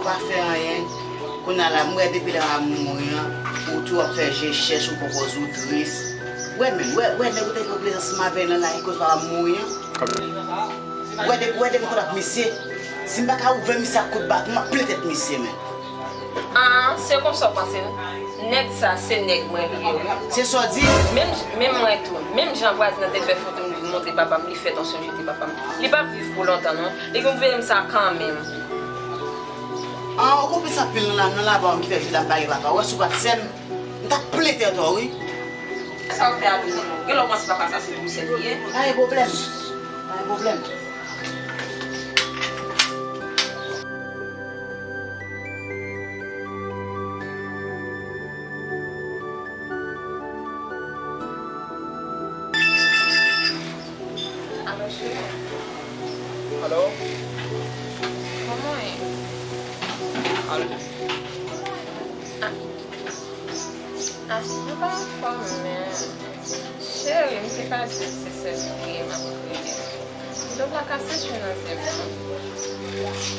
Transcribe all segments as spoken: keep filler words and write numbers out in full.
Pa fè anyen. Kounye a la, m wè depi lè papa m mouri an, ou tou ap fè je chèch, ou poko di w tris. Wè menm, wè, wè nèg ou te gen plezi ansanm avè l lan la, ki koz papa m mouri an. Wè depi, wè depi m konn ap misye. Si m pa ka ouvè misye ak kout baton, m ap plen tèt misye menm. An, se konsa w panse l? Nèg sa, se nèg mwen li ye, wi. Se sa w di? Menm, menm mwen tou. Menm jan vwazen an te fè foto m vin montre papa m, li fè tansyon jete papa m. Li p ap viv pou lontan, non. Li gen pwoblèm sa kanmenm. An, ou konplis anpil nan la, nan la ba w ki fè jodi a m pa gen papa. Ou wè si w pa t sè m, m t ap plen tèt ou, wi. Sa w fè a, Louise? Gen lè w panse papa sa se pou sèl li ye? Pa gen pwoblèm. Pa gen pwoblèm. Alo, cheri. Alo? Kòman w ye? Alo? Ah. Ah, mwen pa anfòm, men, cheri, m te ka di w se sèl priye m ap priye. M dwe pa ka santi w nan zye m, non.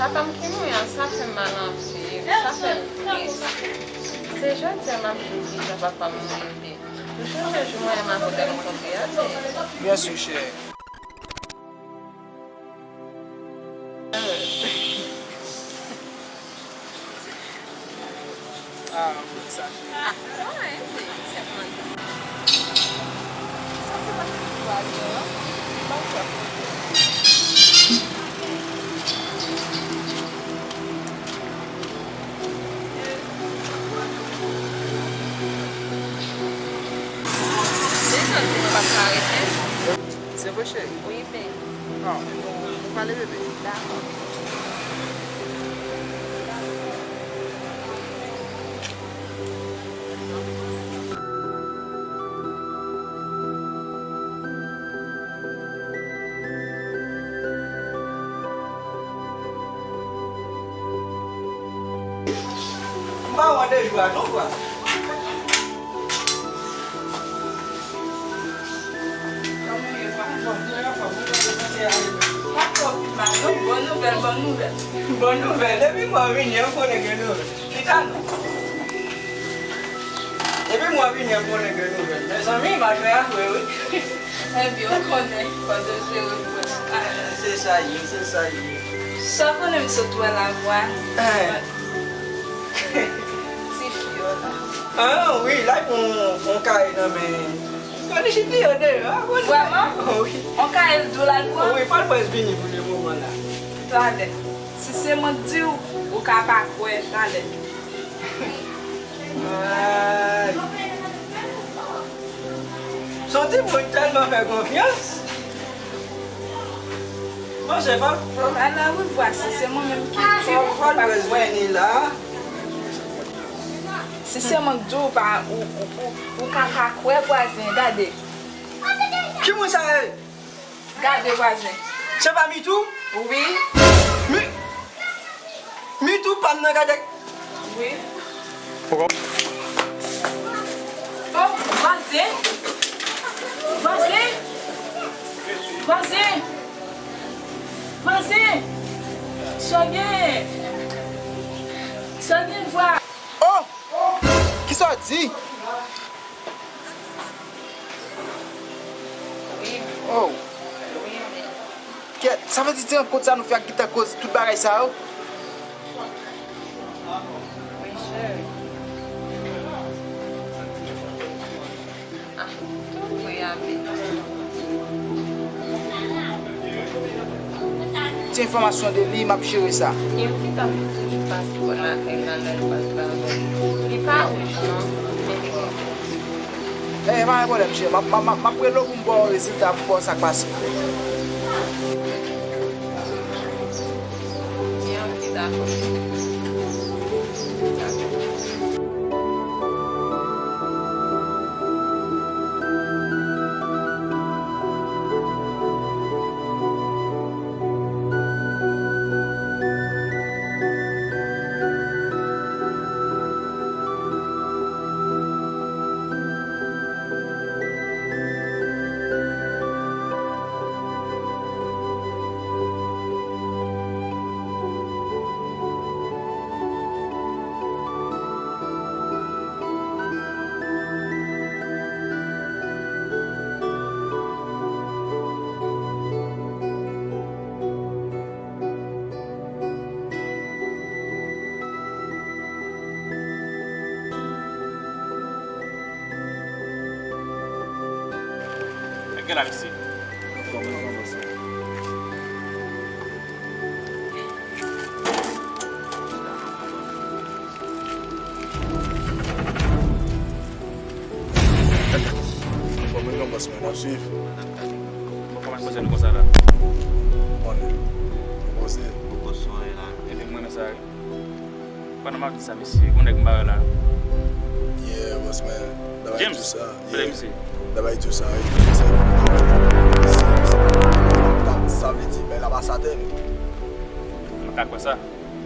Papa m ki mouri a, sa fè m mal anpil, sa fè m tris. Se jodi a m ap di w kijan papa m mouri. Ou sonje jou mwen menm avè w te rankontre a, Zé? Byen si, cheri. Ah, pou sa, cheri. Ah, kòman e, Zé? Sèlman. Sa se pa vwazen an. Ban m fè foto. Se jan de mwen pa ka rete. Se vre, cheri? Wi, men. Ah, nou, nou pale, bebe. Dakò. M pa wè de jou a non, vwa. Bon nouvèl, bon nouvèl. Bon nouvèl. Depi mwen vini an, m konnen gen nouvèl. Chita non. Depi mwen vini an, m konnen gen nouvèl. Mezanmi, m al fè afè wi. Ebyen, ou konnen, fò de jere pou sa. Ah, se sa ye, se sa ye. Sa w konnen m sot wè la vwa. Eh. Ti fi yo la. Ah, wi, la, yon, yon kay nan men. Kòm li chita deyò, a, bon. Vrèman? Wi. On kay l dou la dou a? Wi, fò l prèske vini pou le moman la. Talè. Si se mwen k di w, ou ka pa kwè, talè. Ay. Se yon timoun tèlman fè konfyans. Bon, se fò. Fò l al la, wi, vwa, si se mwen menm ki di w, ou pa kwè. Fò l prèske vini la. Si se mwen k di w, pa, ou, ou, ou, ou ka pa kwè vwazen, gade. Ki moun sa ye? Gade vwazen. Se pa Mitou? Wi. Mi-, Mitou pa m nan, gade. Wi. Oh, vwazen. Vwazen. Vwazen. Vwazen. Sa w gen? Sa w gen, vwa? Oh! Kisa w di? Wi. Oh. Wi, men. Kèt, sa vle di ti rankont sa nou fè ak gita koz tout bagay sa yo? Wi, cheri. Ah, tou vre, Abi. Ti enfòmasyon de li, m ap jere sa. Yon ki t ap toujou pase bò lakay la lè l pral travay. Li pa wouj non, men li gen. Eh, pa gen pwoblèm, cheri. M ap, m ap, m ap, m ap rele w pou m ba w rezilta, pou m ba w sa k pase. Gen yon ki dakò. Dakò. Gen la, mesye. Anfòm, anfòm, anfòm. Anfòm, anfòm, bòs mwen, n ap swiv. Bon, kòman poze nou konsa la? Konnen. Poze. Poze la. Epi mwen, men sa, wi. Pandan m ap di sa, mesye, gon nèg m pa wè la. Yeah, bòs mwen. Dabay James, tou sa. Kote misye? Dabay tou sa, wi. Sa, sa vle di, men la pa sa tè nou. M pa ka kwè sa.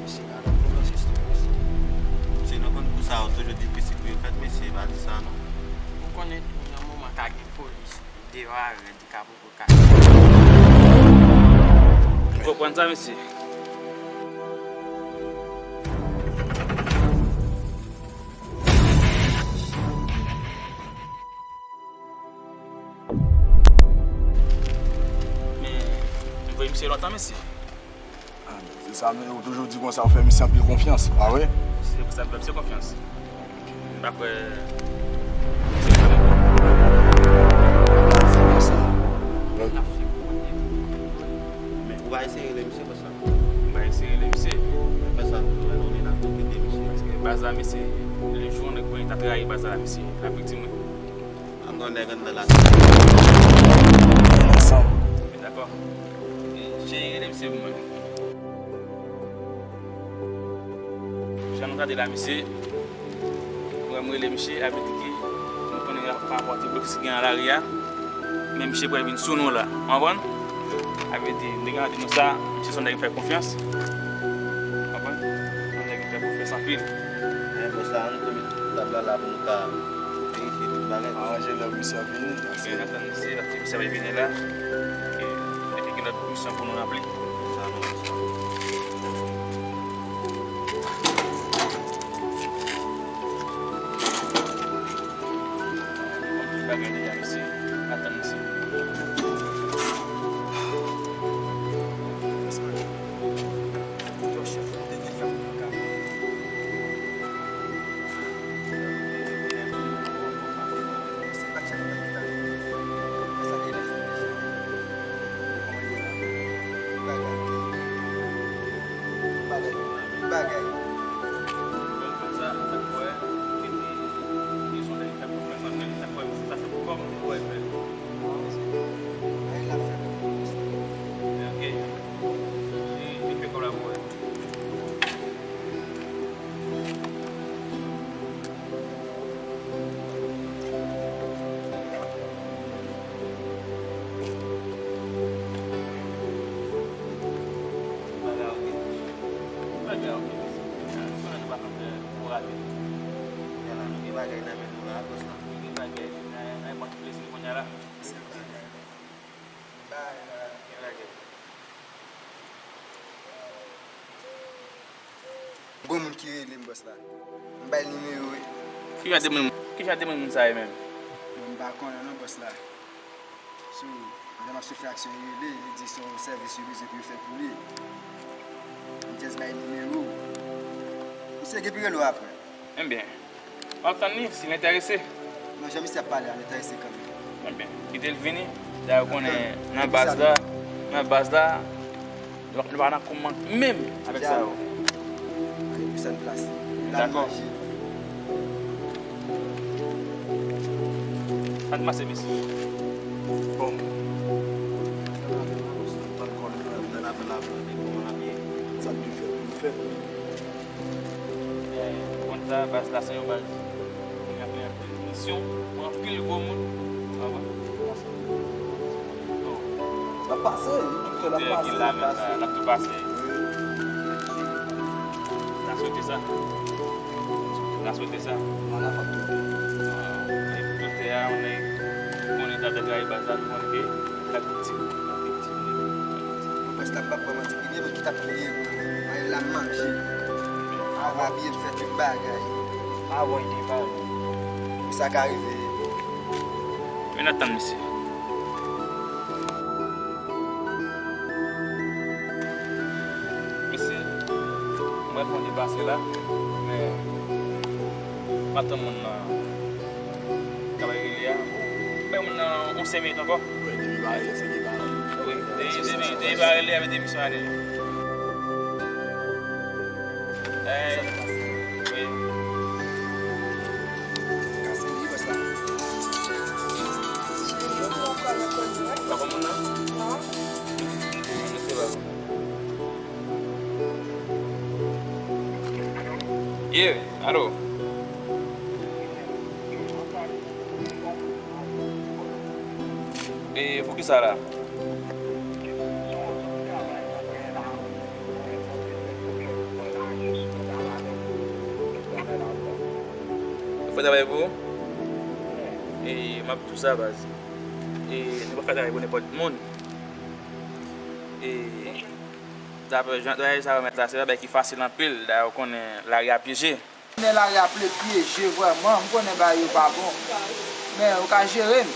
Misye pa nan pwovens, mesye. Misye, nou konn kou sa yo toujou difisil pou yo fèt, mesye, pa di sa, non. Ou konnen tou, nan moman ka gen polis, deyò a rèd, ka poko ka. Ou konprann sa, mesye? Men, m voye misye lontan, mesye. Ah, se sa, men ou toujou di konsa, ou fè misye anpil konfyans, pa vre? Se pou sa m fè misye konfyans. M pa kwè. Men ou pa eseye rele misye konsa? M pa eseye rele misye. Fè sa, nou wè nou li nan kote de misye. Paske baz la, mesye, le jou nèg konn ta trayi baz la, mesye, l ap viktim, wi. An gon nèg anndan la. Ansanm. Dakò. Jere rele misye pou mwen. Jan nou gade la, mesye, mwen, m rele misye, avè di ke nou konnen rapò a ti blòk ki gen nan lari a, men misye prè vin sou nou la. Ou konprann? Avè di, m te gen di nou sa, misye se yon nèg m fè konfyans. Ou konprann? Yon nèg m fè konfyans anpil. Men pou sa, nou te met tab la la pou nou ka verifye tout bagay. Aranje lè misye ap vini. Ok, n ap tann misye, paske misye ap vini la. Ok, epi gen lòt misyon pou nou ranpli. Sa nou, sa. Tout bagay deja, mesye. Atann, mesye. Bagay. Bagay. Bagay. Bagay. Bagay. Gon moun ki rele m, bòs la. M bay nimewo. Ki jan de moun, ki jan de moun, moun sa yo menm? Mwen, m pa konnen non, bòs la. So, pandan m ap swiv aksyon, li rele, li di se yon sèvis yo bezwen pou yo fè pou li. M just bay nimewo. Misye gen pou rele w apre. Ebyen, w ap tann li, si l enterese. Non, jan misye ap pale a, l enterese kanmenm. Ebyen, kite l vini. Dayè, ou konnen, nan baz la, nan baz la, nou pa, nou pa nan kòmantè menm avèk sa yo. Dakò. Sa k pase, mesye? Bon. Sa k dwe fèt, pou fèt. Konn sa, baz la se yon baz ki gen anpil, anpil misyon, pou anpil gwo moun. Ou konprann? L ap pase, wi. Tout lè l ap pase, l ap pase. L ap tou pase. Wi. N a swete sa. N a swete sa. Tout tè a, yon nèg konnen ta dwe trayi baz la, nou konnen ke l ap viktim. L ap viktim. Mwen prèske ap ban manti. Gen moun ki t ap kriye pou mwen. Ay, l ap manje. Avan byen fè tout bagay. Avan y te pale. Pou sa ka rive. Men n ap tann misye. Mesye, mwen fè yon depase la, men m ap tann moun nan. Travay rele a. Bay moun nan yon senk minit ankò. Wi, Wi, depi, depi, depi pa rele avèk demisyon ale. Ey, wi. Pa konn moun nan? Yeah, alo. E poukisa la? Ou fè travay pou ou? E m ap di w sa, baz. E nou pa fè travay pou nenpòt moun. E dapre jan travay sa yo mèt la, se pa bagay ki fasil anpil. Dayè, ou konnen lari a pyeje. Men lari a ple pyeje vrèman, m konnen bagay yo pa bon. Men ou ka jere m.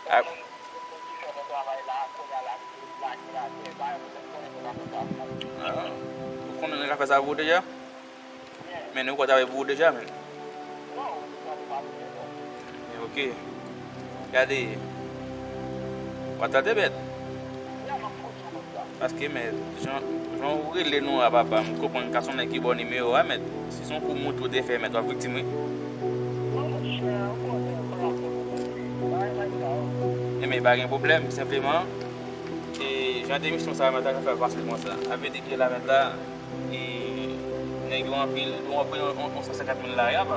Ah. Ah, ou konnen nèg la fè sa pou ou deja? Men ou kwè travay pou ou deja, men. Men ok. Gade. W ap tande bèt. Paske, mèt, jan, jan ou rele non a, papa, m konprann ka se yon nèg ki ba w nimewo a, mèt. Si se yon kou mouton w te fè, mèt, w ap viktim, wi. Ebyen, pa gen pwoblèm, senpleman, e jan de misyon sa a, mèt, a ka fè fasilman sa. Avèk de pye la, mèt, la, e nèg yo anpil, yo anpil, yon, yon san senkant mil la, y ap.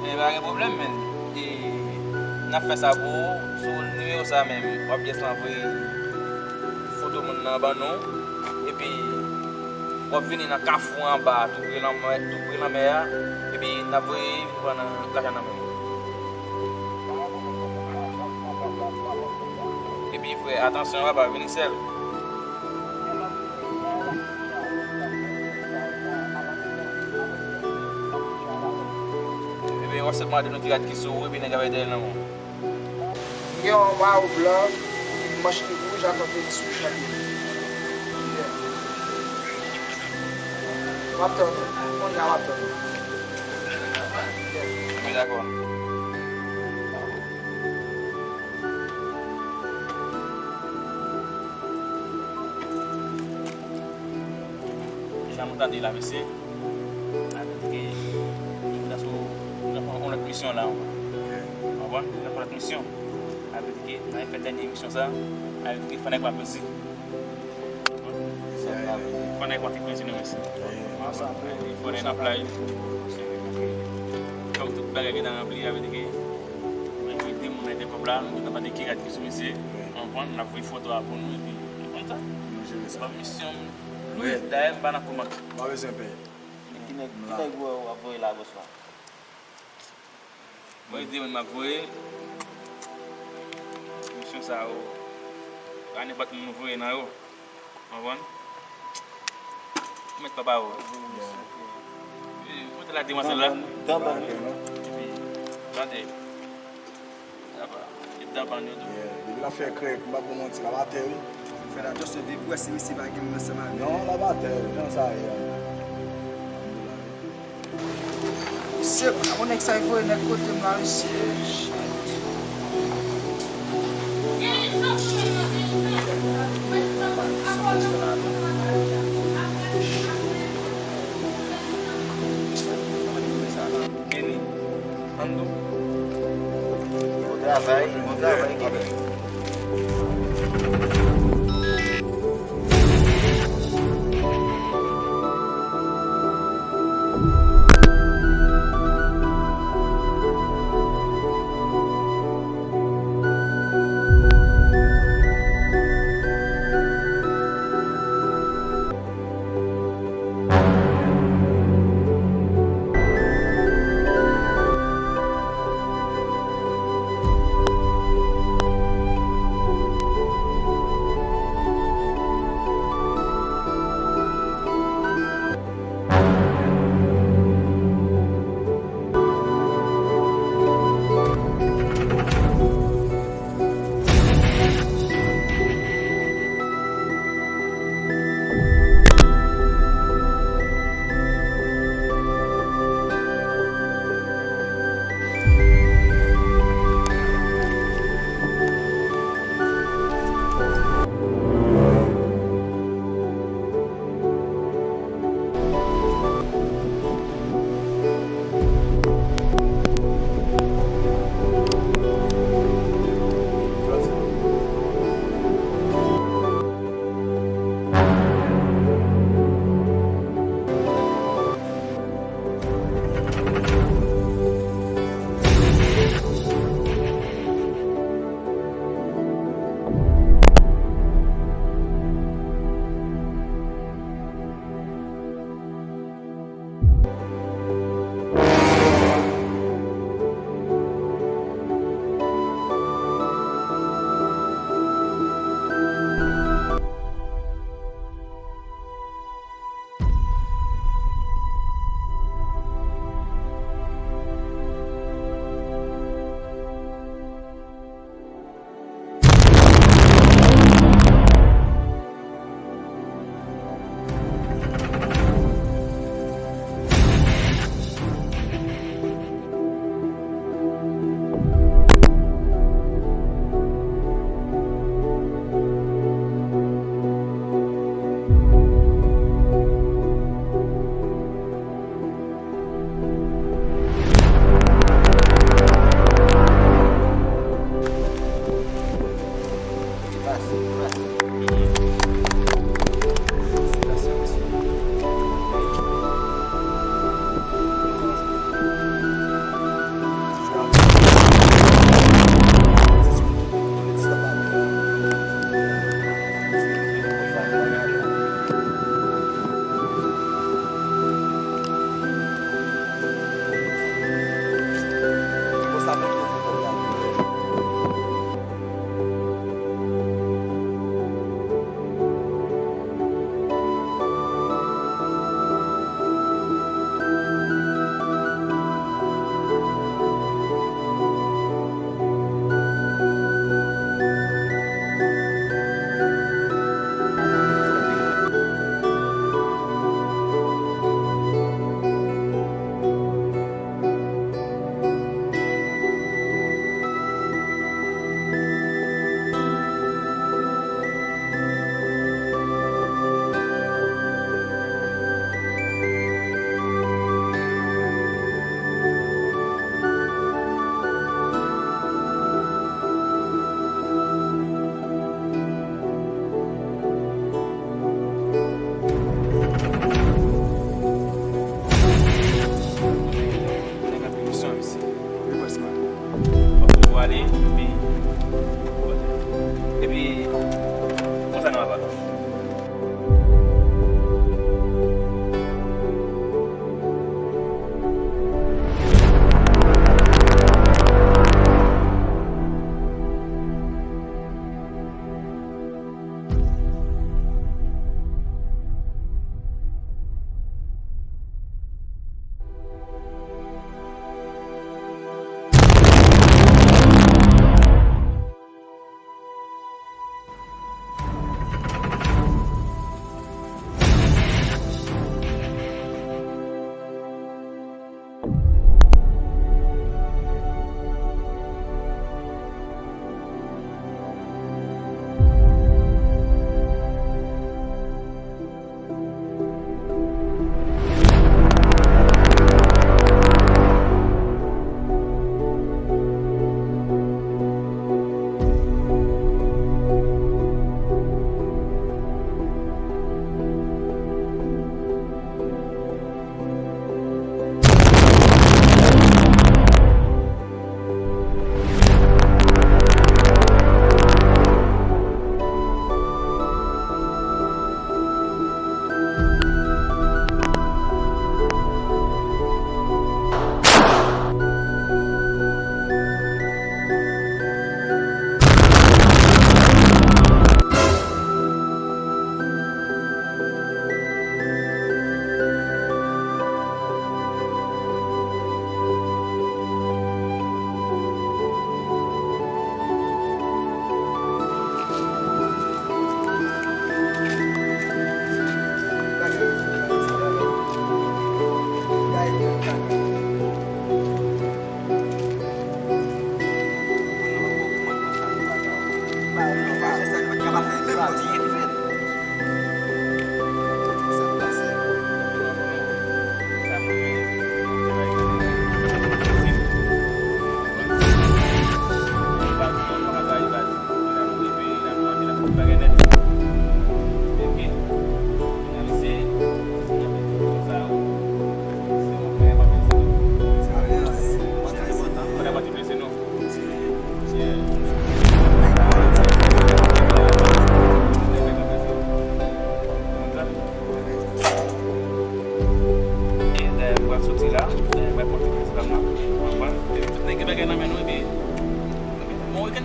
E pa gen pwoblèm, men. E n ap fè sa pou ou. Sou nimewo sa a menm, w ap jis anvoye foto moun nan ban nou. Epi, w ap vini nan kafou anba a, tou pre lanmè, tou pre lanmè a. Epi, n ap voye vin pran nan lajan nan men w. Epi, frè, atansyon, papa, vini sèl. Ebyen, w ap sot mande nou ki rad ki sou ou, epi nèg ap ede l nan men w. M gen yon mayo blan, manch li wouj ak yon tenis wouj nan pye li. Yeah. M ap tann ou. Kounye a m ap tann ou. Yeah. Wi, dakò. Jan nou tande la, mesye, sa vle di ke nou nan sou, nou nan yon lòt misyon la, ou konprann? Nou nan yon lòt misyon. Sa vle di ke n a fè dènye misyon sa, sa vle di ke fò nèg pa peze. Fò nèg pa peze non, mesye. Fò nèg nan play. Kòm tout bagay gentan ranpli, sa vle di ke mwen ede moun nan ede kòb la, nou gentan mande ki rad ki sou misye. Ou konprann? N ap voye foto a pou nou, epi, ou konn sa. Nou jere sa. Se pa misyon m. Wi, dayè m pa nan kou manke. Pa bezwen pè. Men ki nèg, ki nèg ou wè w ap voye la, bòs la? Mwen di moun m ap voye. Misyon sa yo, pa nenpòt moun nou voye nan yo. Ou konprann? Ou mèt pa ba yo. Wi, mwen te la demwazèl la. Epi, tande. Sa va. Li t ap ann yo tou. Yeah, depi l ap fè krèk, m p ap ba w manti, l ap atè, wi. Fè la just vin pou wè si misye pa gen moun ansanm avè l. Non, l ap atè, jan sa ye a. Mesye, pa bon nèg sa, li voye nèg kote m la, mesye. Kenny, Andou. Bon travay, bon travay, Kenny.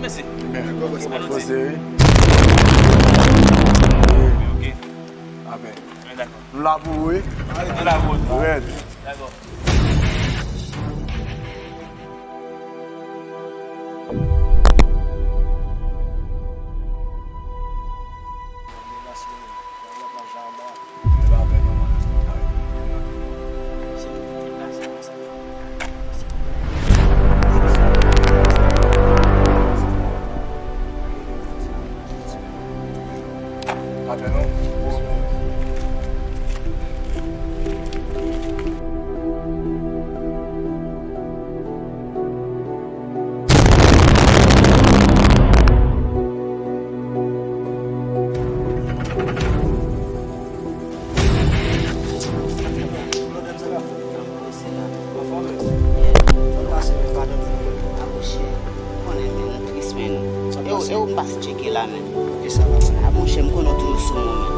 Mèsi. Ebyen, poze wi. Ok. Amen. Dakò. Nou la pou ou wi. Nou la pou ou. Rèd. Dakò. Yo, e ou m pase tcheke la, men. Poukisa la? A, monchè, m konnen w toujou sou mwen, men.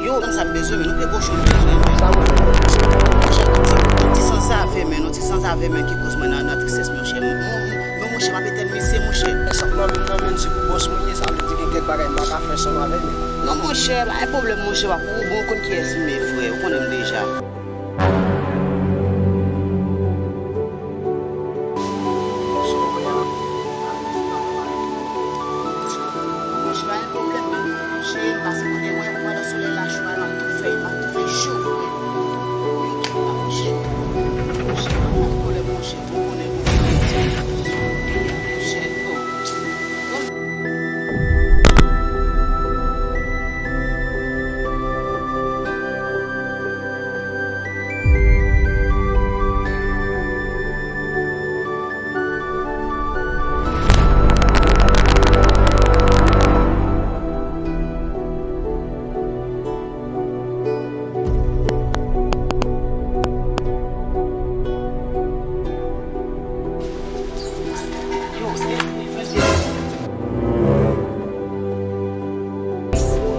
Yo, konn sa m bezwen, men. Nou pe kochon m bezwen, men. Sa w vle? Monchè, tout ti, tout ti sanzave, men. Nou ti sanzave, men, ki koz mwen nan, nan tristès, monchè. M, m, m, non, monchè, m ap etèn misye, monchè. E sa k nan men m nan, men, se pou bòs mwen ye. Sa vle di gen kèk bagay m pa ka fè ansanm avè l, men. Non, monchè, pa gen pwoblèm, monchè. W ap, ou, ou konn kiyès m ye, frè. Ou konnen m deja. Monchè, pa gen pwoblèm, men. Monchè, m pase kote wè, pandan solèy la cho a, m ap tou fè, m ap tou fè cho, frè. Monchè, monchè, pa gen pwoblèm, monchè. Ou konnen, ou konnen. Monchè, oh.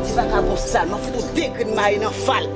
Ti vakabon sal, m ap fout ou de grenn mayi nan fal.